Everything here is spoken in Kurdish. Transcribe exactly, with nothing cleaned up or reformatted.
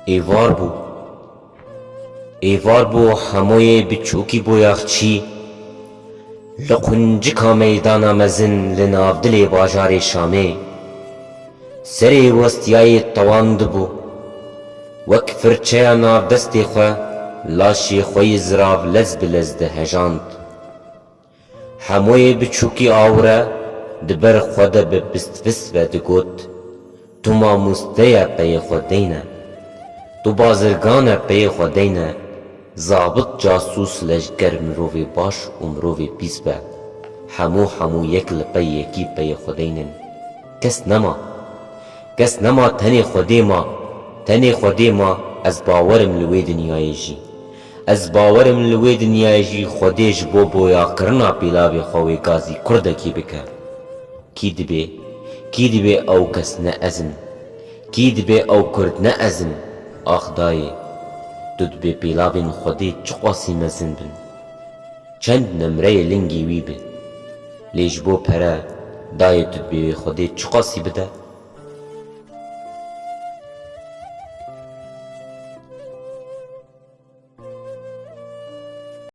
Êvar bû. Êvar bû, hemoyê biçûkî boyaxçî li quncika meydana mezin li navdilê bajarê Şamê. Serê westiyayê tewandibû. Wek firçeya nav destê xwe, laşê xwe yî zirav lez bi lez dihejand. Hemoyê biçûkî awre di ber xwe de bi pistvist ve digot, "Tu mamosteye peyê xwe deyne. Tu bazirgane peyê xwe deyne. Zabit, casûs, leşger, mirovê baş û mirovê pîs be. Hemû hemû yek li pey yekî peyê xwe deynin. Kes nema. Kes nema, tenê Xwedê ma. Tenê Xwedê ma, ez bawer im li wê dinyayê jî. Ez bawer im li wê dinyayê jî Xwedê ji bo boyakirina pêlavê xwe wê gazî kurdekî bike." Kî dibê, kî dibê ew kes ne ez im? Kî dibê ew kurd ne ez im? Ax dayê, tu dibê pêlavên Xwedê çiqasî mezin bin. Çend nemreyê lingê wî bi. Lê ji bo pere, dayê, tu dibê wê Xwedê çiqasî bide?